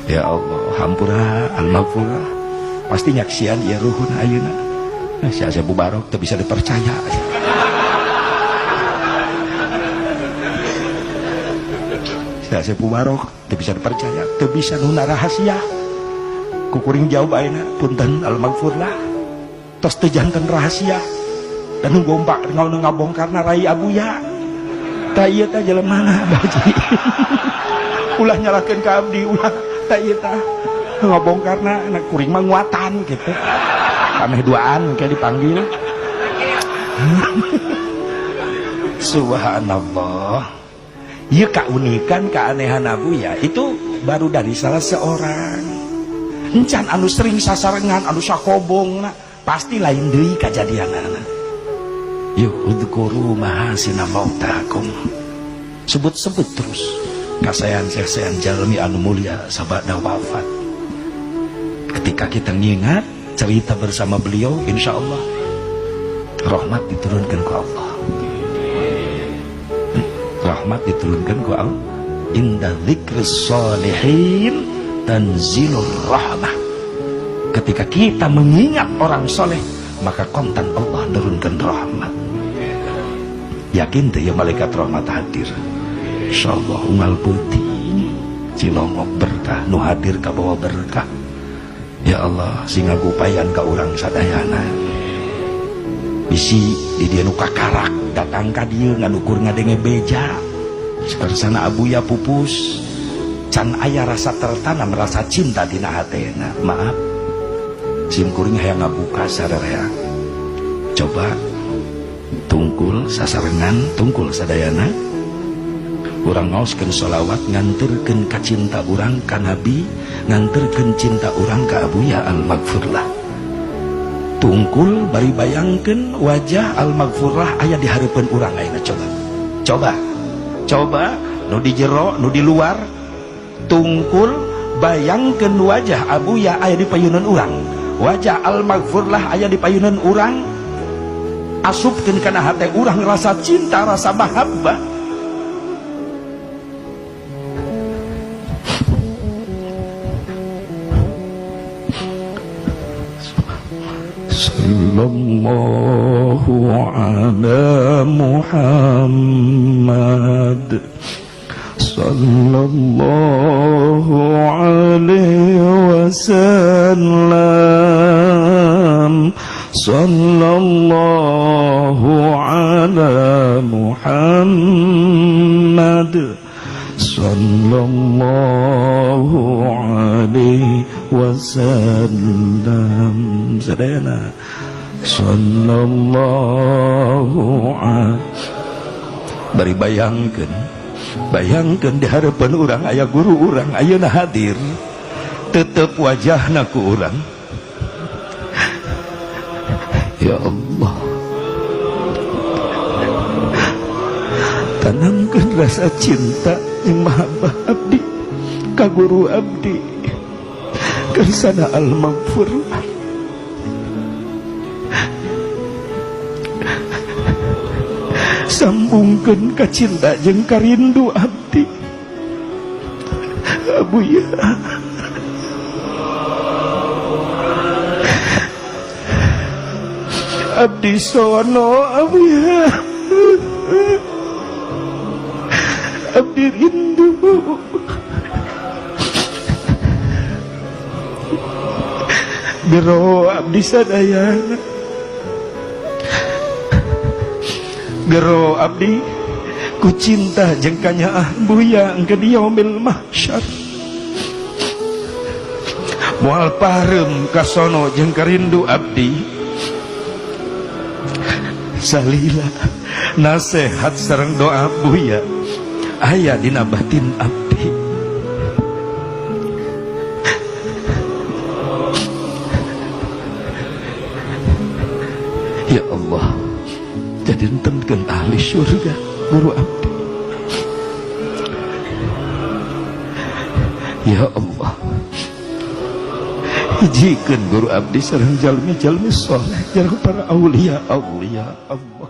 Ya Allah, hampura al-maghfurah. Pasti nyaksian ieu ruhun ayeuna. Nah, si Asep Mubarok teu bisa dipercaya. Si Asep Mubarok teu bisa dipercaya, teu bisa nuna rahasia. Kukuring jawab ayeuna, punten al-maghfurlah. Tos teu janten rahasia. Dan nu gompak nu ngabongkarna rai Abuya. Tah ieu teh jelemana baji. Ulah nyalahkeun ka abdi, ulah tah ieu tah ngabongkarna anak kuring mah nguatan gitu. Ameh duaan kayak dipanggil. Subhanallah. Ieu kaunikan keanehan Abuya itu baru dari salah seorang. Encan anu sering sasarengan anu sakobongna pasti lain deui kajadianana. Yuk udhkuru mahasina mautakum. Sebut-sebut terus kasayan-kasayan jalmi anu mulia sabada wafat. Ketika kita ngingat cerita bersama beliau, insya Allah rahmat diturunkan ke Allah. Rahmat diturunkan ke Allah. Inda dzikris sholihin tanzilur rahmah. Ketika kita mengingat orang soleh, maka kontan Allah nurunkan rahmat. Yakin teh ya malaikat rahmat hadir. Insyaallah unggal peuting Cilongok berkah, nu hadir kabawa berkah. Ya Allah, sing ngagupayan ka urang sadayana. Bisi di dieu nu kakarak datang ka dieu nganukur ngadenge beja. Kersana Abuya pupus, can aya rasa tertanam rasa cinta dina hatena. Maaf, sim kuring hayang ngabuka sararea. Coba tungkul sasarengan, tungkul sadayana. Urang ngaoskeun sholawat nganterkeun ka cinta urang ka Nabi, nganterkeun cinta urang ka Abuya al-Maghfurlah. Tungkul bari bayangkeun wajah al-Maghfurlah aya di hareupeun urang ayeuna. Coba. Coba. Coba nu di jero, nu di luar, tungkul bayangkeun wajah Abuya aya di payunan urang. Wajah al-Maghfurlah aya di payunan urang. Asupkeun kana hate urang rasa cinta, rasa mahabbah. Sallallahu ala Muhammad, sallallahu alaihi wasallam, sallallahu ala Muhammad, sallallahu alaihi wasallam. Sadayana sallallahu alaihi. Bari bayangkeun, bayangkeun di hareupeun urang aya guru urang ayeuna hadir, tetep wajahna ku urang. Ya Allah, tanamkeun rasa cinta jeung mahabbah abdi ka guru abdi kersana al-maghfurah. Sambungkeun ka cinta jeung karindu abdi Abuya. Abdi sono Abuya, abdi rindu. Gero abdi sadayana, gero abdi ku cinta jeung kanyaah Buya engke di yaumil mahsyar. Moal pareum kasono jeung karindu abdi. Salila nasehat sareng doa Buya aya dina batin abdi. Ya Allah, jadi entenkeun ahli surga guru abdi. Ya Allah, hijikeun guru abdi sareng jalmi-jalmi soleh, sareng para aulia aulia Allah.